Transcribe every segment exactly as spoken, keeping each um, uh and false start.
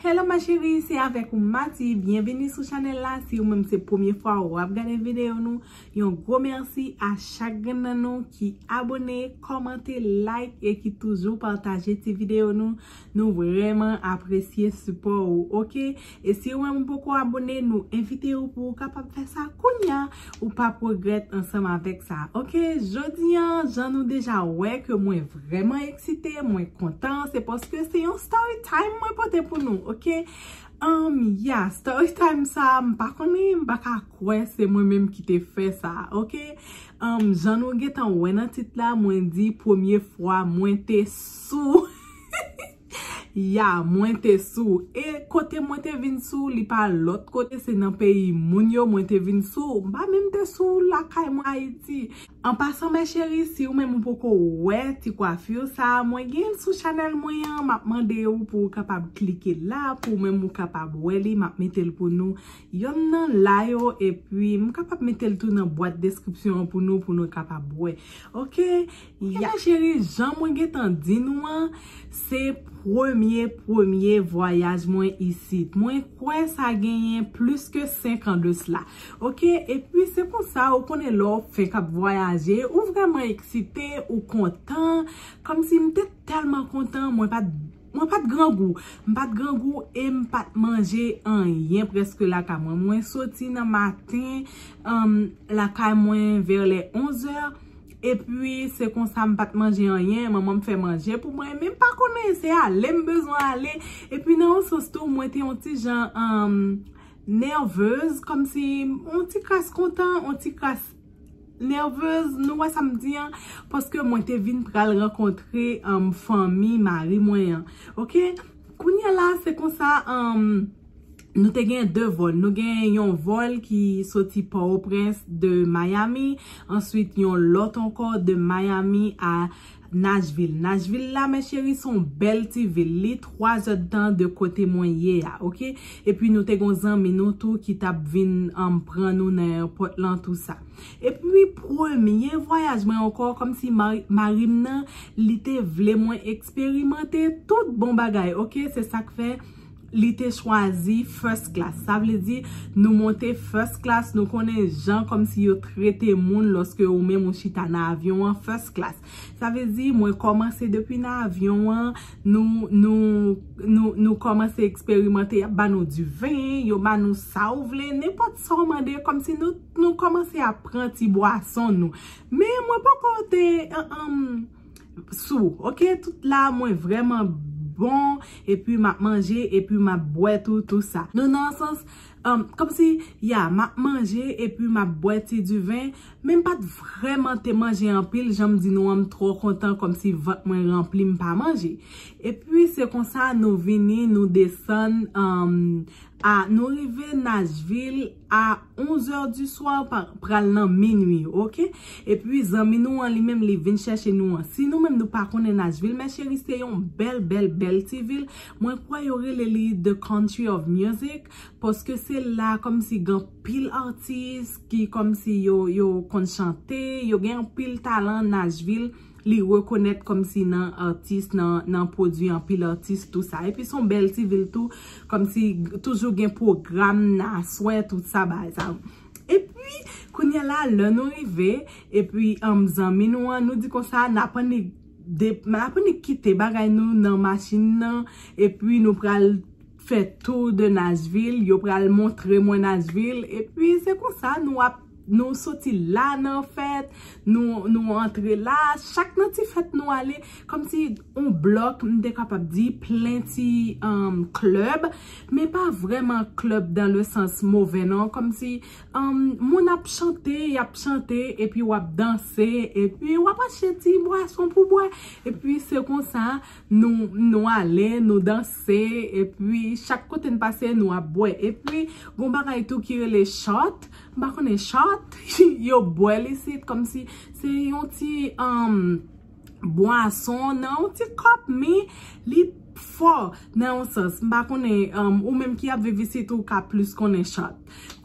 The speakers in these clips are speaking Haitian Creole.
Hello ma chérie, se avèk ou Mati. Byenvini sou chanèl la. Si ou menm se premye fwa w ap gade videyo nou, yon gwo mèsi a chak grenn nan nou ki abone, kòmante, like e ki toujou pataje ti videyo nou. Nou vrèman apresye sipò ou, oke? E si ou menm ou poko abone, nou envite ou pou ou kapab fè sa kounya. Ou p ap regrèt ansanm avèk sa, oke? Jodi an, jan nou deja wè ke mwen vrèman eksite, mwen kontan, se paske se yon story time mwen pote pou nou, oke? Um, ya, story time sa, m pa konnen, m pa ka kwè se mwen menm ki te fè sa, oke? Um, jan nou gentan wè nan tit la, mwen di premye fwa mwen te sou. Ya, mwen te sou. E kote mwen te vin sou, li pa lòt kote, se nan peyi moun yo mwen te vin sou. M pa menm te sou lakay mwen Ayiti. An pasan, ma chérie, si ou menm ou poko wè ti kwafi sa, mwen gen l sou chanèl mwen an, m ap mande ou pou ou kapab klike la, pou ou menm ou kapab wè li, m ap mete l pou nou. Yonn nan la yo, epi m kapab mete l tou nan bwat deskripsyon an pou nou, pou nou kapab wè. Oke? Ya, ma chérie, jan mwen gentan di nou an, se premye, premye vwayaj mwen isit. Mwen kwè sa genyen plis ke senk an de sla. Oke? Epi se konsa, ou konnen lè w fenk ap vwayaje, ou vrèman eksite, ou kontan. Kòmsi m te tèlman kontan, mwen pa t, mwen pa t grangou. M pa t grangou e m pa t manje anyen prèske lakay mwen. Mwen soti nan maten, um, lakay mwen vè lè onz è. Epi, se konsa m pa t manje anyen, manman m fè manje pou mwen, men m pa konnen, se ale m bezwen ale. Epi, nan yon sans tou, mwen te yon ti jan, um, nèvez, kòmsi yon ti kras kontan, yon ti kras nèvez, nou wè sa m di an, paske mwen te vin pral rankontre, um, fanmi mari mwen an. Oke? Kounye a la, se konsa, um, nou te gen de vòl. Nou gen yon vòl ki soti Pòtoprens de Miami, answit yon lòt ankò de Miami a Nashville. Nashville la, ma chérie, se yon bèl ti vil. Li twa zè d tan de kote mwen ye a, oke? Epi nou te gon zanmi nou tou ki t ap vin, um, pran nou nan airport lan, tou sa. Epi premye vwayaj mwen ankò, kòmsi mari, mari m nan, li te vle mwen eksperimante tout bon bagay, oke? Se sa k fè li te chwazi first class. Sa vle di, nou monte first class, nou konnen jan kòmsi yo trete moun lòske ou menm ou chita nan avyon an first class. Sa vle di, mwen kòmanse depi nan avyon an, nou, nou, nou, nou kòmanse eksperimante, y ap ba nou diven, yo ba nou sa ou vle, nenpòt sa ou mande, kòmsi nou, nou kòmanse ap pran ti bwason nou. Men mwen poko te, um, um, sou, oke? Tout la, mwen vrèman bon, epi m ap manje, epi m ap bwè tou, tou sa. Nou nan sans, um, kòmsi, ya, m ap manje, epi m ap bwè ti diven, men m pa t vrèman te manje anpil, jan m di nou an, m twò kontan, kòmsi vant mwen ranpli, m pa manje. Epi, se konsa, nou vini, nou desann, um, a, nou rive Nashville a onz è di swa, pa, pral nan minui, oke? Epi zanmi nou an, li menm, li vin chèche nou an. Si nou menm nou pa konnen Nashville, ma chérie, se yon bèl, bèl, bèl ti vil. Mwen kwè yo rele li The Country of Music, paske se la kòmsi gen anpil atis ki kòmsi yo, yo konn chante, yo gen anpil talan Nashville. Li rekonèt kòmsi nan atis, nan, nan pwodui anpil atis, tou sa. Epi se yon bèl ti vil tou, kòmsi toujou gen pwogram nan aswè, tout sa, bagay sa. Epi, kounye a la, lè nou rive, epi, um, zanmi nou an, nou di konsa, n ap annik de, n ap annik kite bagay nou nan machin nan, epi nou pral fè tour de Nashville, yo pral montre mwen Nashville, epi se konsa nou ap, nou soti la nan fèt, nou, nou antre la, chak nan ti fèt nou ale, kòmsi yon blòk, m te kapab di, plen ti, um, klèb, men pa vrèman klèb dans le sens mauvais non, kòmsi, um, moun ap chante, y ap chante, epi w ap danse, epi w ap achte ti bwason pou bwè, epi se konsa, nou, nou ale, nou danse, epi chak kote n pase, nou ap bwè. Epi, gon bagay tou ki rele shot, m pa konnen shot, yo bwè l isit, kòmsi se yon ti, um, bwason nan yon ti kòp, men li fò nan yon sans. M pa konnen, um, ou menm ki ap viv isit ou ka plis konnen Shot.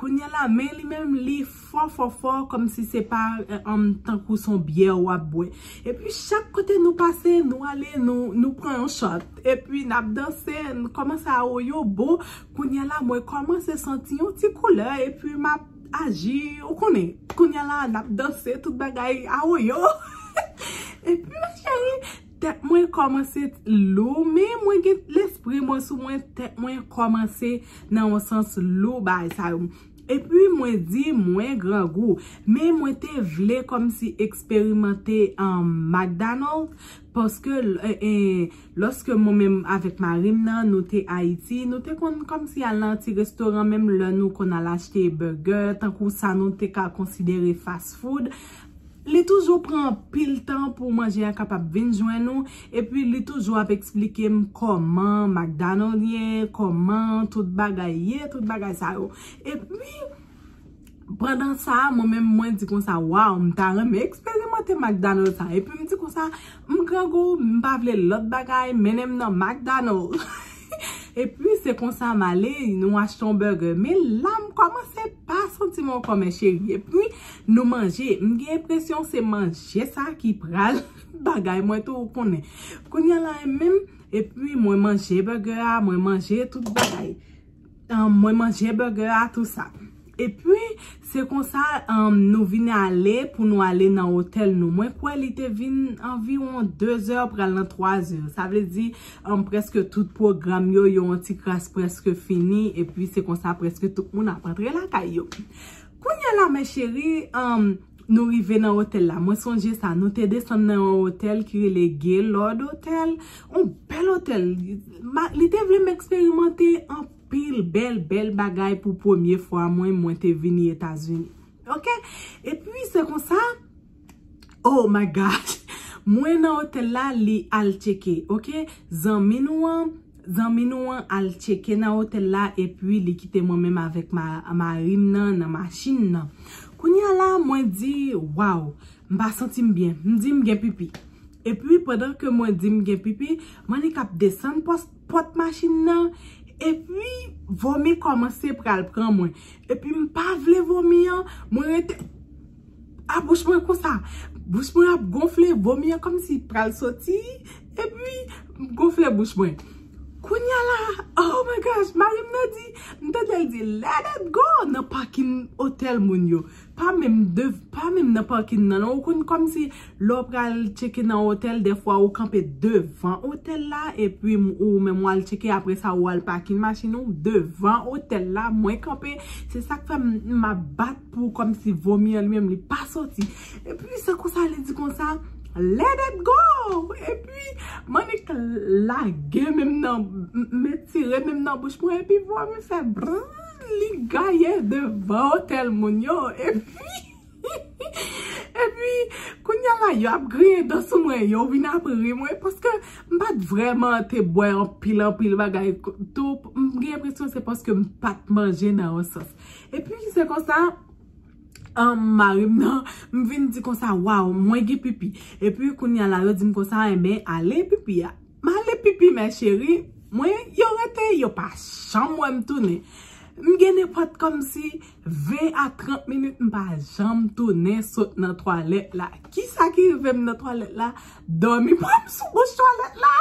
Kounye a la, men li menm li fò, fò, fò, kòmsi se pa, um, tankou se yon byè w ap bwè. Epi chak kote nou pase, nou ale, nou, nou pran yon Shot. Epi n ap danse, n kòmanse a woyo, bon, kounye a la, mwen kòmanse santi yon ti koulè, epi m ap aji, ou konnen. Kounye a la, n ap danse, tout bagay a woyo. Epi, ma cheri, tèt mwen kòmanse lou, men mwen gen lespri mwen sou mwen, tèt mwen kòmanse nan yon sans lou bagay sa yo. Epi mwen di mwen grangou, men mwen te vle kòmsi eksperimante, um, McDonald's, paske, eh, eh, lòske mwen menm avèk mari m nan, nou te Ayiti, nou te konn kòmsi al nan ti restoran, menm lè nou konn al achte burger, tankou sa nou te ka konsidere fast food. Li toujou pran anpil tan pou manje a kapab vin jwenn nou, epi li toujou ap eksplike m kòman McDonald ye, kòman tout bagay ye, tout bagay sa yo. Epi, pandan sa, mwen menm, mwen di konsa, waw, m ta renmen eksperimante McDonald sa. Epi m di konsa, m grangou, m pa vle lòt bagay, mennen m nan McDonald. Epi, se konsa m ale, nou achte yon burger. Men la, m kòmanse pa santi m ankò, men cheri. Epi, nou manje. M gen enpresyon se manje sa ki pral bagay mwen tou, ou konnen. Kounye a la, menm, epi, mwen manje burger a, mwen manje tout bagay. Um, mwen manje burger a, tou sa. Epi, se konsa, um, nou vin ale pou nou ale nan otèl nou. Mwen kwè li te vin anviwon de zè, pral nan twa zè. Sa vle di, um, prèske tout pwogram yo, yo yon ti kras prèske fini. Epi, se konsa, prèske tout moun ap antre lakay yo. Kounye a la, men cheri, um, nou rive nan otèl la. Mwen sonje sa, nou te desann nan yon otèl ki rele Gaylord Hotel. Yon bèl otèl. Ma-, li te vle m eksperimante anpil bèl, bèl bagay pou premye fwa mwen, mwen te vini Etazini. Ok? Epi, se konsa, oh my God! Mwen nan otèl la, li al tcheke, ok? Zanmi nou an, zanmi nou an al tcheke nan otèl la, epi li kite mwen menm avèk ma-, mari m nan, nan machin nan. Kounye a la, mwen di, waw, m pa santi m byen. M di m gen pipi. Epi, pandan ke mwen di m gen pipi, Monique ap desann pòs-, pòt machin nan. Epi, vomi kòmanse pral pran mwen. Epi, m pa vle vomi an, mwen rete a bouch mwen konsa. Bouch mwen ap gonfle, vomi an kòmsi pral soti. Epi, m gonfle bouch mwen. Kounye a la, oh my gosh, mari m nan di, m tande l di, let it go nan pakin otèl moun yo. Pa menm de, pa menm nan pakin nan, non. Ou konn kòmsi lè w pral tcheke nan otèl, dèfwa ou kanpe devan otèl la, epi m-, ou menm w al tcheke, apre sa ou al pakin machin ou devan otèl la, mwen kanpe. Se sa k fè m, m ap bat pou kòmsi vomi an li menm li pa soti. Epi se konsa li di konsa, let it go! Epi Monique lage menm nan, m-, m-, tire menm nan bouch mwen, epi vomi fè brrr, li gaye devan otèl moun yo. Epi, epi, kounye a la, yo ap griyen dan sou mwen, yo vin ap ri mwen, paske m pa t vrèman te bwè anpil, anpil bagay tou. M gen enpresyon se paske m pa t manje nan yon sans. Epi, se konsa, um, mari m nan, m vin di konsa, waw, mwen gen pipi. Epi, kounye a la, yo di m konsa, enben, ale pipi a. M ale pipi, men cheri, mwen, yo rete, yo pa janm wè m tounen. M gen nenpòt kòmsi ven a trant minit, m pa janm tounen sot nan twalèt la. Kisa ki rive m nan twalèt la? Dòmi pran m sou bouch twalèt la.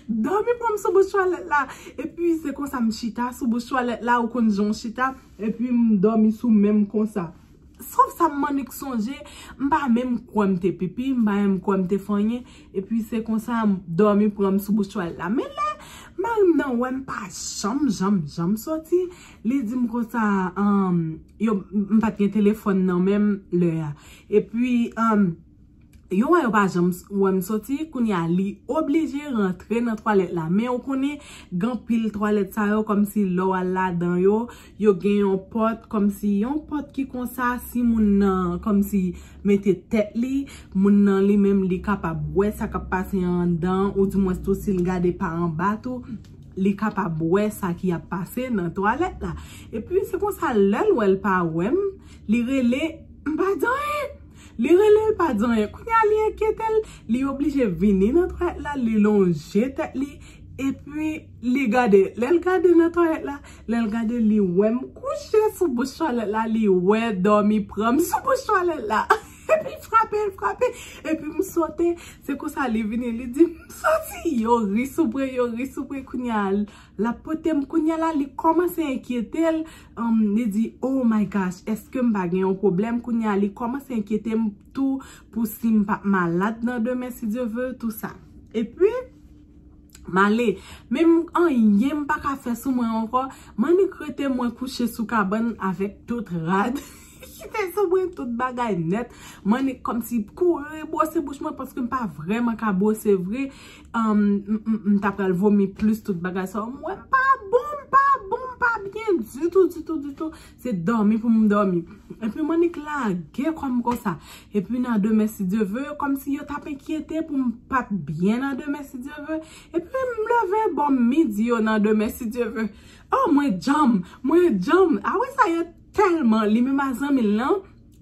Dòmi pran m sou bouch twalèt la. Epi se konsa m chita sou bouch twalèt la, ou konn jan w chita, epi m dòmi sou men m konsa. Sòf sa m Monique sonje, m pa menm kwè m te pipi, m pa menm kwè m te fè anyen, epi se konsa m dòmi pran m sou bouch twalèt la. Men lè mari m nan wè m pa janm, janm, janm soti, li di m konsa, um, yo, m pa t gen telefòn nan men m lè a. Epi, um, yo wè yo pa janm s-, wè m soti, kounye a li oblije rantre nan twalèt la. Men ou konnen, gen anpil twalèt sa yo, kòmsi lè w al ladan yo, yo gen yon pòt, kòmsi yon pòt ki konsa, si moun nan, kòmsi mete tèt li, moun nan li menm li kapab wè sa k ap pase anndan, oudimwens tou si l gade pa anba tou, li kapab wè sa ki ap pase nan twalèt la. Epi se konsa, lè l wè l pa wè m, li rele, m pa di anyen. Li rele l, pa di anyen. Kounye a li enkyete l, li oblije vini nan twalèt la, li lonje tèt li, epi li gade. Lè l gade nan twalèt la, lè l gade, li wè m kouche sou bouch twalèt la, li wè dòmi pran m sou bouch twalèt la. Epi l frape, l frape, epi m sote. Se konsa li vini, li di m soti. Yo ri sou mwen, yo ri sou mwen. Kounye a l ap pote m. Kounye a la, li kòmanse enkyete l. Um, li di, "Oh my gosh, èske m pa gen yon pwoblèm?" Kounye a, li kòmanse enkyete m tou pou si m p ap malad nan demen, si Dye ve, tou sa. Epi, m ale. Menm anyen m pa ka fè sou mwen ankò. M annik rete mwen kouche sou kabann avèk tout rad ki te sou mwen, tout bagay nèt. M annik kòmsi kouri bwose bouch mwen paske m pa vrèman ka bwose vre. Um, m, m, m ta pral vomi plis tout bagay sa yo. M wè m pa bon, m pa bon, m pa byen ditou, ditou, ditou. Se dòmi pou m dòmi. Epi m annik lage kò m konsa. Epi nan demen, si Dye ve, kòmsi yo t ap enkyete pou m pa t byen nan demen, si Dye ve. Epi m leve bò midi yo nan demen, si Dye ve. Oh, mwen djanm, mwen djanm. Apre sa, yo tèlman, li menm a zanmi l lan,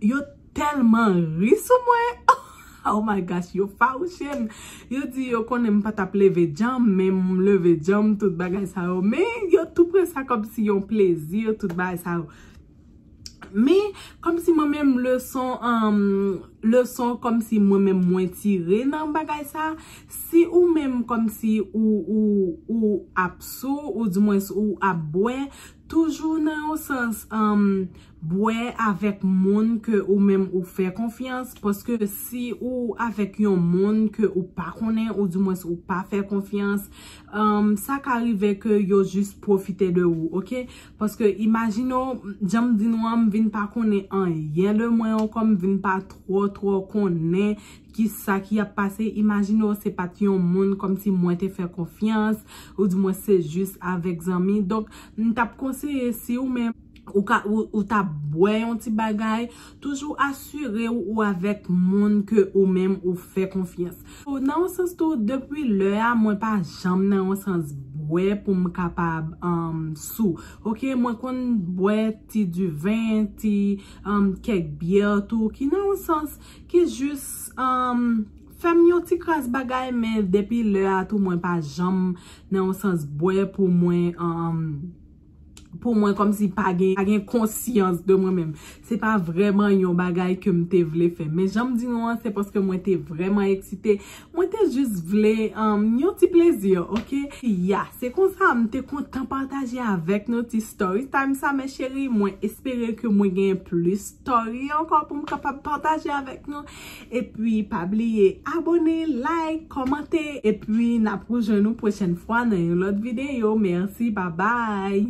yo tèlman ri sou mwen. Oh my gosh, yo fawouche m. Yo di yo konnen m pa t ap leve djanm, men m leve djanm, tout bagay sa yo. Men yo tou pran sa kòmsi yon plezi, tout bagay sa yo. Men, kòmsi mwen menm leson, um, leson kòmsi mwen menm mwen tire nan bagay sa, si ou menm kòmsi ou, ou, ou ap sou, ou dimwens ou ap bwè, toujou nan yon sans, um, bwè avèk moun ke ou menm ou fè konfyans, paske si ou avèk yon moun ke ou pa konnen, ou dimwens ou pa fè konfyans, um, sa ka rive ke yo jis pwofite de ou, oke? Paske imajine w, jan m di nou an, m vin pa konnen anyen de mwen ankò, m vin pa twò, twò konnen ki sa ki ap pase. Imajine w, se pa t yon moun kòmsi mwen te fè konfyans, ou dimwens se jis avèk zanmi. Donk, m t ap konseye si ou menm ou ka, ou, ou ta bwè yon ti bagay, toujou asire w ou avèk moun ke ou menm ou fè konfyans. Nan yon sans tou, depi lè a, mwen pa janm nan yon sans bwè pou m kapab, um, sou. Oke, mwen konn bwè ti diven, ti, um, kèk byè tou, ki nan yon sans, ki jis, um, fè m yon ti kras bagay, men depi lè a tou, mwen pa janm nan yon sans bwè pou mwen, um, pou mwen kòmsi pa gen, pa gen konsyans de mwen menm. Se pa vrèman yon bagay ke m te vle fè. Men jan m di nou an, se paske mwen te vrèman eksite. Mwen te jis vle, um, yon ti plezi, oke? Ya, se konsa m te kontan pataje avèk nou ti story time sa, mes chéries. Mwen espere ke mwen gen plis story ankò pou m kapab pataje avèk nou. Epi, pa bliye abone, like, kòmante. Epi, n ap rejwenn nou pwochèn fwa nan yon lòt videyo. Mèsi, babay!